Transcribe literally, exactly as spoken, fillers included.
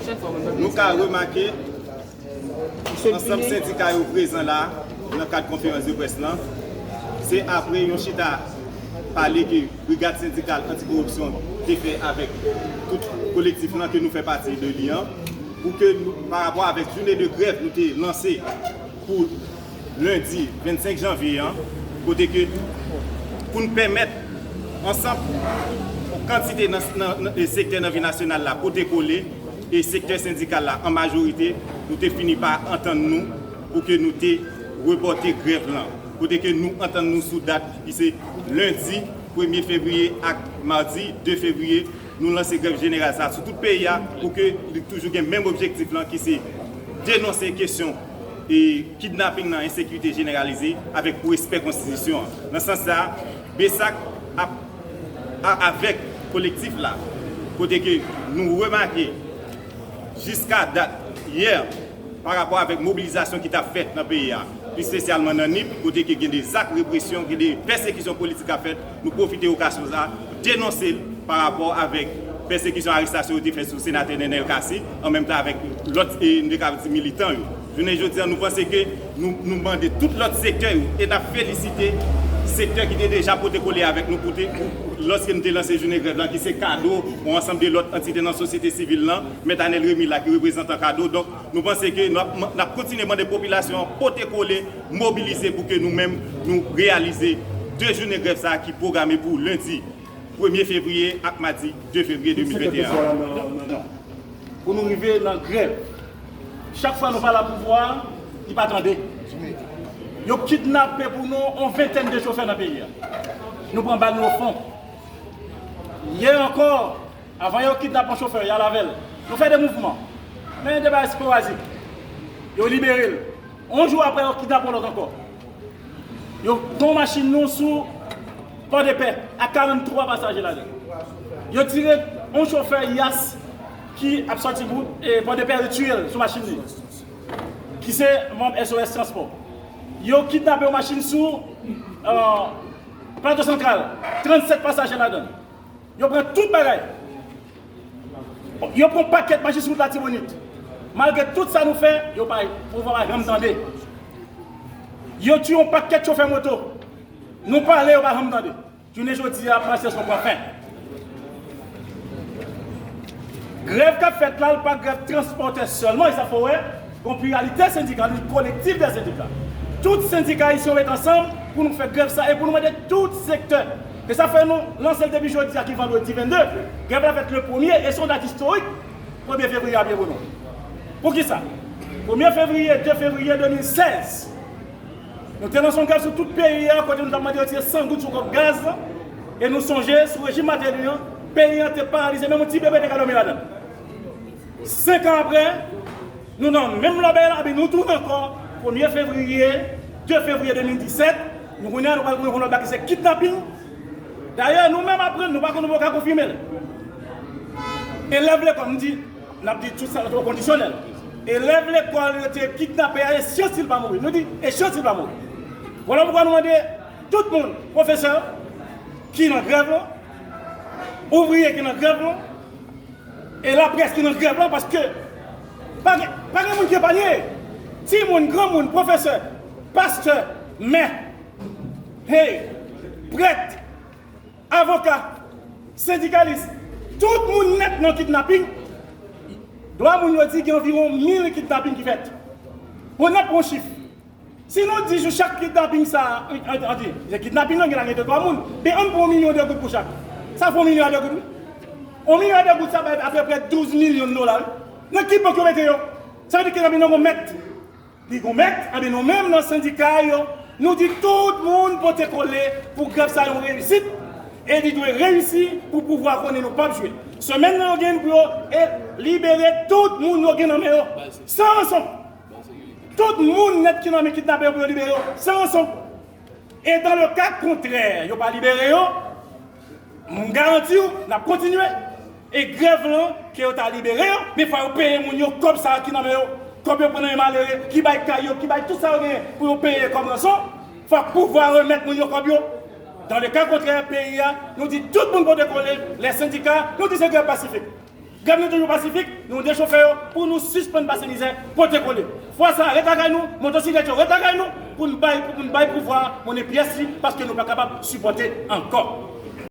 Nou ka remake ansanm sendika yo prezan la nan kad konferans de près lan. Se apre yon chita pale ke Brigad Sendikal Antikoripsyon te fè avèk tout kolektif lan ke nou fè pati de li an, pou ke nou, pa rapò avèk jounen de grèv nou te lanse pou lendi vennsenk janvye an, kote ke pou n pèmèt ansanm yon kantite nan, nan, nan sektè nan vi nasyonal la pote kole, e sektè sendikal la an majorite, nou te fini pa antann nou pou ke nou te repòte grèv lan. Kote ke nou antann nou sou dat ki se lendi premye fevriye ak madi de fevriye, nou lanse grèv jeneral sa sou tout peyi a pou ke li toujou gen menm objektif lan ki se denonse kesyon e kidnaping nan ensekirite jeneralize avèk pou respè konstitisyon an. Nan sans sa, BSAC ap a- avèk kolektif la, kote ke nou remake jiska dat yè pa rapò avèk mobilizasyon ki t ap fèt nan peyi a, pi espesyalman nan Nip, kote ke gen de zak represyon, gen de pèsekisyon politik k ap fèt, nou pwofite okazyon sa a, denonse l pa rapò avèk pèsekisyon, arestasyon yo te fè sou senatè Nenel Cassy, an menm tan avèk lòt, e, nou te ka di militan yo. Jounen jodi a, nou panse ke nou, nou mande tout lòt sektè yo, e n ap felisite sektè ki te deja pote kole avèk nou pou te, pou, lòske nou te lanse jounen grèv lan, ki se Kado, yon ansanm de lòt antite nan sosyete sivil lan, Mèt Anèl Remy la ki reprezantan Kado. Donk, nou panse ke n ap, n ap kontinye mande popilasyon an pote kole, mobilize pou ke nou menm nou reyalize de jounen grèv sa a ki pwograme pou lendi premye fevriye ak madi de fevriye de mil venteyen an. Pou nou rive nan grèv. Chak fwa nou pale a pouvwa a, li pa tande. Yo kidnape pou nou yon ventèn de chofè nan peyi a. Nou pran bal, nou ofon. Yè ankò, avan yo kidnape yon chofè, y al avè l. Nou fè de mouvman. Men de bagay esporadik. Yo libere l. Yon jou apre, yo kidnape yon lòt ankò. Yo pran machin nou sou Pòdepè ak karanntwa pasaje ladan. Yo tire yon chofè Yas ki ap sòti bout, e, Pòdepè, yo tiye l sou machin li, ki se manm S O S Transpò. Yo kidnape yon machin sou, e, Plato Santral, trannsèt pasaje ladan. Yo pran tout bagay. Yo pran pakèt machin sou wout Latibonit. Malgre tout sa nou fè, yo pa, pouvwa pa janm tande. Yo tiye yon pakèt chofè moto. Nou pale, yo pa janm tande. Jounen jodi a, masyèz lan pran fen. Grèv k ap fèt la, l pa grèv transpòtè sèlman, e sa fò wè, gon pliralite sendikal, yon kolektif de sendika. Tout sendika ayisyen yo met ansanm pou nou fè grèv sa e pou nou mande tout sektè. E sa fè nou lanse l depi jodi a ki vandredi vennde. Grèv la fèt le premye e se yon dat istorik, premye fevriye a byen pou nou. Poukisa? Premye fevriye, de fevriye de mil sèz, nou te lanse yon grèv sou tout peyi a kote nou t ap mande retire san goud sou kòb gaz. E nou sonje, sou rejim Martelly an, peyi an te paralize, menm yon ti bebe te ka dòmi ladan l. Senk an apre, nou nan menm lòbèy la, epi nou tounen ankò, premye fevriye, de fevriye de mil disèt, nou konnen nou pral konnen yon lòt bagay ki se kidnaping. Dayè, nou menm aprann, nou pa konn, nou poko ka konfime l. Elèv lekòl, m di, n ap di tout sa o kondisyonèl. Elèv lekòl yo te kidnape a, e syansi l pa mouri. Nou di, e syansi l pa mouri. Vwala poukwa nou mande tout moun, pwofesè ki nan grèv lan, ouvriye ki nan grèv lan, e laprès ki nan grèv lan, paske pa gen, pa gen moun ki epanye. Timoun, granmoun, pwofesè, pastè, mè, hey, prèt, avoka, sendikalis, tout moun nèt nan kidnaping. Dwa moun yo di gen anviwon mil kidnaping ki fèt. Bon, n ap pran chif. Si nou di sou chak kidnaping sa, an, an, an di, se kidnaping lan, gen la gen de twa moun, men ann pran yon milyon de goud pou chak. Sa fè yon milyon a de goud, wi. Yon milyon a de goud, sa bay apeprè douz milyon dola, wi. Nan ki bank yo mete yo? Sa vle di kidnaping nan gon mèt. Li gon mèt, anben nou menm nan sendika yo, nou di tout moun pote kole pou grèv sa yon reyisit, e li dwe reyisi pou pouvwa konnen nou p ap jwe. Semèn nan yo gen pou yo e libere tout moun yo gen nan men yo, san ranson. Tout moun nèt ki nan men kidnapè yo pou yo libere yo, san ranson. E dans le cas contraire, yo pa libere yo, m garanti w, n ap kontinye. E grèv lan, ke yo ta libere yo, men fò yo peye moun yo kòb sa a ki nan men yo. Kòb yo pran nan men malere, ki bay kay yo, ki bay tout sa yo genyen pou yo peye kòm ranson. Fòk pouvwa remèt moun yo kòb yo. Dans le cas contraire, peyi a, nou di tout moun pote kole, les syndicats, nou di se grèv pasifik. Grèv nou toujou pasifik, nou dechofè yo pou nou sispann pase mizè, pote kole. Fwa sa a, ret lakay nou, motosiklèt yo, ret lakay nou, pou n bay, pou n bay pouvwa a monnen pyès li, paske nou pa kapab sipòte ankò.